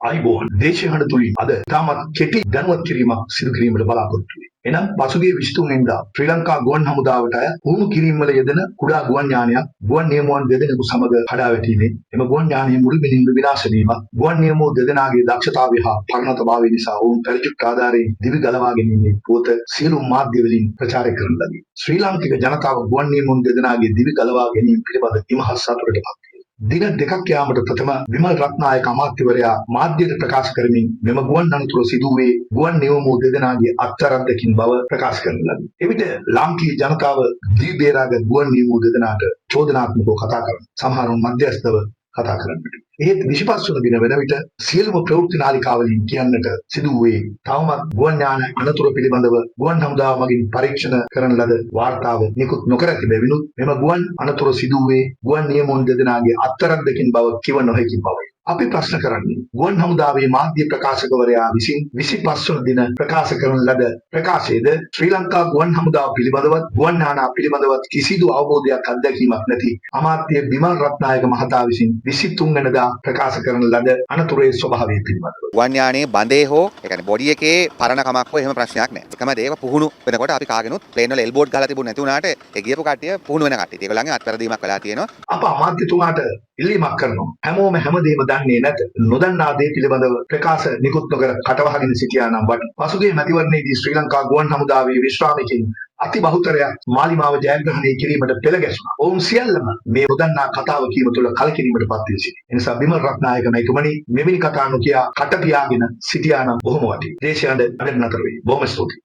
ආයුබෝවන්. දේශීය හඬ තුලින් අද ඉතාමත් කෙටි දැනුවත් කිරීමක් සිදු කිරීමට බලාපොරොත්තු වේ. එනම් පසුගිය 23 වෙනිදා ශ්‍රී ලංකා ගුවන් හමුදාවට අය පුහුණු කිරීම වල යෙදෙන කුඩා ගුවන් යානයක් ගුවන් නියමුවන් දෙදෙනෙකු සමග කඩා වැටීමෙන් එම ගුවන් යානය මුළුමනින්ම විනාශ වීමත්, ගුවන් නියමුවෝ දෙදෙනාගේ දක්ෂතාවය හා පරිණතභාවය නිසා ඔවුන් පැරචුට් ආධාරයෙන් දිවි ගලවා ගැනීමේ පුවත සියලුම මාධ්‍ය වලින් ප්‍රචාරය කරන ලදී. ශ්‍රී ලාංකික ජනතාව ගුවන් නියමුවන් දෙදෙනාගේ දිවි ගලවා ගැනීම පිළිබඳ ඉමහත් සතුටට පත් විය. දින 2ක් යාමට ප්‍රථම විමල් රත්නායක අමාත්‍යවරයා මාධ්‍යයට ප්‍රකාශ කරමින් මෙම ගුවන් අනතුර සිදු වූයේ ගුවන් නියමුවෝ දෙදෙනාගේ අත්වැරද්දකින් බව ප්‍රකාශ කරන ලදී. එවිට ලාංකීය ජනතාව දිවි බේරාගත් ගුවන් නියමුවෝ දෙදෙනාට චෝදනාත්මකව කතා කරන සමහරුන් මධ්‍යස්ථව කතා කරන්නට. එහෙත් 25 වන දින වෙන විට සියලුම ප්‍රවෘත්ති නාලිකාවලින් කියන්නට සිදු වූයේ තවමත් ගුවන් යාන අනතුර පිළිබඳව ගුවන් හමුදාව මගින් පරීක්ෂණ කරන ලද වාර්තාව නිකුත් නොකර ඇති බැවිනුත් මෙම ගුවන් අනතුර සිදු වූයේ ගුවන් නියමුවන් දෙදෙනාගේ අත්වැරද්දකින් බව කිව නොහැකි බවයි. අපි ප්‍රශ්න කරන්නේ, ගුවන් හමුදාවේ මාධ්‍ය ප්‍රකාශකවරයා විසින් 25 වන දින ප්‍රකාශ කරන ලද ප්‍රකාශයේද ශ්‍රී ලංකා ගුවන් හමුදාව පිළිබඳවත් ගුවන් යානා පිළිබඳවත් කිසිදු අවබෝධයක් අත්දැකීමක් නැති අමාත්‍ය බිමල් රත්නායක මහතා විසින් 23 වෙනිදා ප්‍රකාශ කරන ලද අනතුරේ ස්වභාවය පිළිබඳව. ගුවන් යානයේ බඳේ හෝ, ඒ කියන්නේ බොඩි එකේ පරණ කමක් හෝ එහෙම ප්‍රශ්නයක් නෑ. එකම දේ, ඒක පුහුණු වෙනකොට අපි කාගෙනුත් ප්ලේන් වල එල්බෝඩ් ගහලා තිබුණ නැති වුණාට ඒ ගියපු කට්ටිය පුහුණු වෙන කට්ටිය. ඒගොල්ලන්ගේ අත්වැරදීමක් වෙලා තියෙනවා. අප අමාත්‍යතුමාට ඉල්ලීමක් කරනවා. හැමෝම හැමදේම දන්නේ නැත. නොදන්නා දේ පිළිබඳව ප්‍රකාශ නිකුත් නොකර කටවහගෙන සිටියා නම් වටි. පසුගිය මැතිවරණයේදී ශ්‍රී ලංකා ගුවන් හමුදාවේ විශ්‍රාමිකයින් අති බහුතරයක් මාලිමාව ජයග්‍රහණය කිරීමට පෙළ ගැසුණා. ඔවුන් සියල්ලම මේ නොදන්නා කතාව කීම තුළ කලකිරීමට පත් වී සිටී. එනිසා බිමල් රත්නායක මැතිතුමනි, මෙවැනි කතා නොකියා කට පියාගෙන සිටියා නම් බොහොම වටී. දේශයන්ද අද නතර වෙයි. බොහොම ස්තුතියි.